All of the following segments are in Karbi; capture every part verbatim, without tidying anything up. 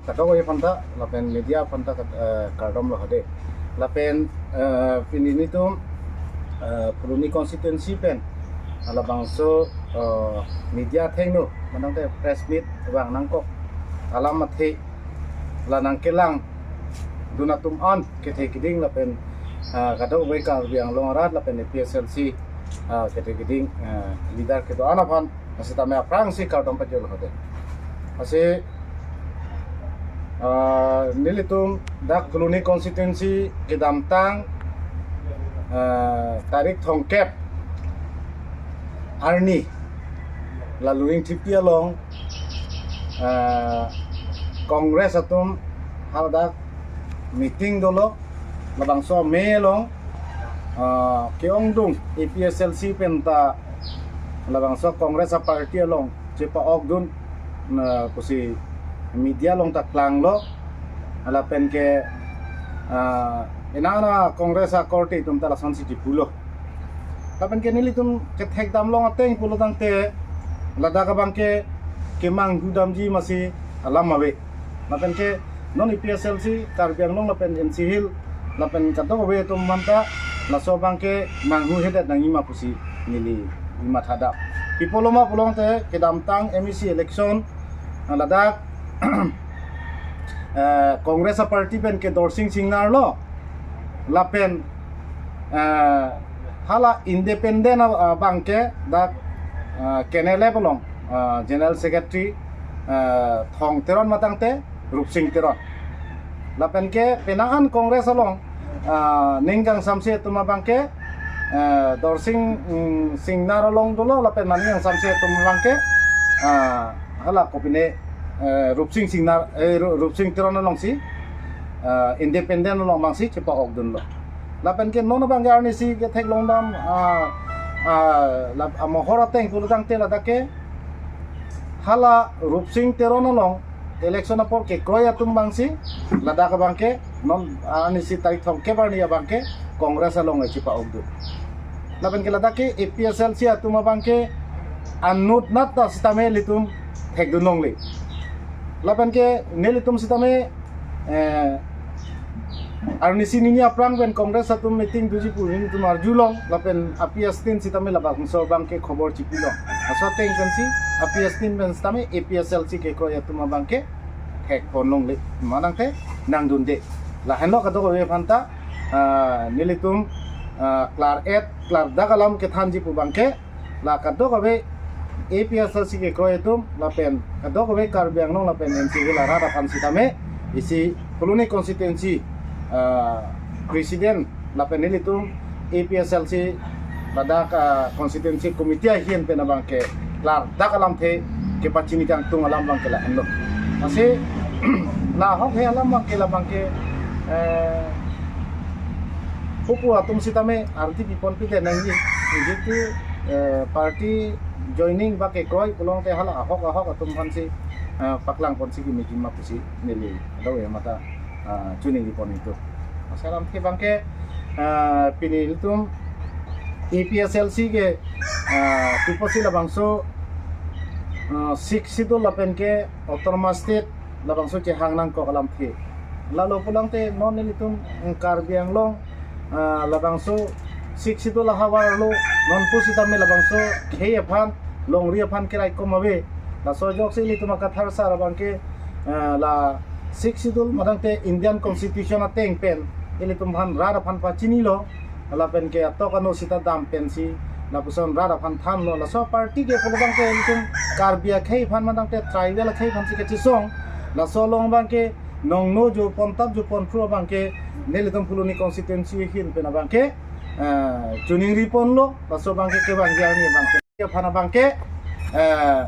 Kadokave aphanta lapen media aphanta kat-, eh, kardom lo hade. Lapen, eh, pini nelitum, eh, Phuloni constituency pen labangso, eh, media athengno manangte press meet vang nangkok alam athe la nangkelangdun atum an kethe keding lapen, eh, kadokave Karbi Anglong arat lapen A P H L C, eh, kethe keding, eh, leader kedo-an aphan sitame aphrangsi kardom pajirlo hade. Lasi, ah, nelitum dak Phuloni constituency kedamtang, ah, tarik thomkep arni la Luringthepi along, ah, Congress atum hadak meeting dolo, labangso amei along, ah, ke-ongdung A P H L C pen ta labangso Congress a party along chepa-okdun, ah, pusi media along ta klanglo. Lapen ke, ah, inana Congress akorte atum ta lasonsi chipulo. Lapen ke nelitum kethekdam long ateng pulo tangte ladak abangke kemanghu damji masi alam ave. Lapen ke non A P H L C Karbi Anglong lapen N C Hills lapen kadokave atum aphanta laso abangke manghuhedet nangji ma pusi neli matha dam. Pi apotlo ma pulo tangte kedamtang M A C election, ah, ladak, eh, Congress a party pen ke Dorsing Singnar lo, lapen, eh, hala independent a, abangke dak, eh, K N L F along, eh, General Secretary, eh, Thong Teron ma tangte Rupsing Teron. Lapen ke penang an Congress along, ah, ning kangsamse atum abangke, eh, Dorsing, mm, Singnar along dolo lapen maning kangsamse atum abangke, ah, hala kopine, eh, Rupsing Singnar, eh, Ru-, Rupsing Teron alongsi, ah, independent along abangsi chepa-okdunlo. Lapen ke non abangke arnisi ketheklong dam, ah, ah, lap-, amohor ateng pulo tangte ladak ke hala Rupsing Teron along election apor kekroi atum abangsi ladak abangke non, ah, arnisi tarik thomkep arni abangke Congress along chepa-okdun. Lapen ke ladak ke A P H L C atum abangke anut nat ta sitame ilitum thekdun longle. Lapen ke nelitum sitame, eh, arnisi nini aphrang pen Congress atum meeting doji pu nelitum arjulong lapen A P H tin sitame labangso abangke khobor chipilong. Laso ateng pensi A P H tin pen sitame A P H L C kekroi atum abangke thekpon longle. Manangte nangdunde. Lahenlo kadokave aphanta, ah, nelitum, ah, klar-et, klardak alam kethanji pu abangke la kadokave A P H L C kekroi atum lapen kadokave Karbi Anglong lapen N C Hills arat aphan sitame isi Phuloni constituency, ah, president lapen nelitum A P H L C ladak, ah, constituency committee ahin pen abangke klardak alamthe kepachini kangtung alam abangke lahenlo. Lasi la ahok he alam abangke la abangke, eh, pupu atum sitame ardi pipon pidet nangji. Jitu, eh, party joining ba kekroi pulo tangte hala ahok ahok atum aphansi, eh, paklangponsi kemeji ma pusi neli do ya mata, ah, choningri pon itum. Lasi alamthe abangke, ah, pini ilitum A P H L C ke, ah, pi apotsi labangso, ah, Sixth Schedule lapen ke Autonomous State labangso chehang nangkok alamthe. Lalo pulo tangte non nelitum Karbi Anglong, ah, labangso Sixth Schedule ahavar lo, non pusitame labangso khei aphan, longri aphan keraikom ave. Laso ajoksi ilitum akathar sar abangke, ah, la Sixth Schedule ma tangte Indian Constitution ateng pen ilitum aphan rat aphan pachinilo, lapen ke atok ano sita dam pensi lapuson rat aphan thanlo. Laso party ke pulo abangke ilitum Karbi akhei aphan ma tangte tribal akhei aphansi kachesong. Laso along abangke nongno jo pontap jo ponphru abangke nelitum Phuloni constituency ahin pen abangke, eh, choningri ponlo. Laso abangke kevangji arni abangke aphan abangke, eh,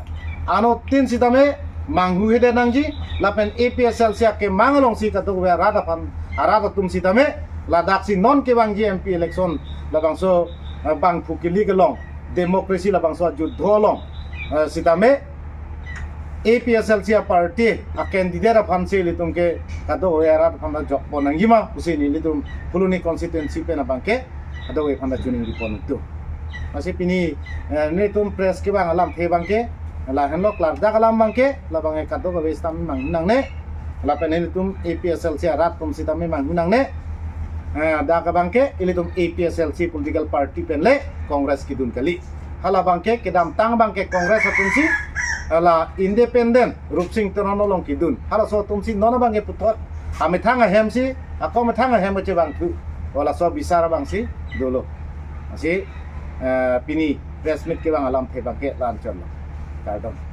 anuttin sitame manghuhedet nangji lapen A P H L C akemang alongsi kadokave arat aphan, arat atum sitame ladaksi non kevangji M P election labangso, eh, bangphu kili kelong democracy labangso ajutho along, eh, sitame A P H L C a party a candidate aphansi ilitum ke kadokave arat aphan ta jokpon nangji ma pusi nelitum Phuloni constituency pen abangke kadokave aphan ta choningri pon itum. Lasi pini, eh, nelitum press kevang alamthe abangke lahenlo, klardak alam abangke la abangke kadokave sitame mang nangne. Lapen ilitum A P H L C arat atum sitame manghu nangne. Eh, dak abangke ilitum A P H L C political party pen le Congress kedun kali. Hala abangke kedamtang abangke Congress atumsi, hala independent Rupsing Teron along kedun. Halaso atumsi non abangke puthot amethang ahem si, ako amethang ahem kachevangthu. Halaso bisar abangsi dolo. Lasi, eh, pini press meet kevang alamthe abangke la-anchotlo. Kardom.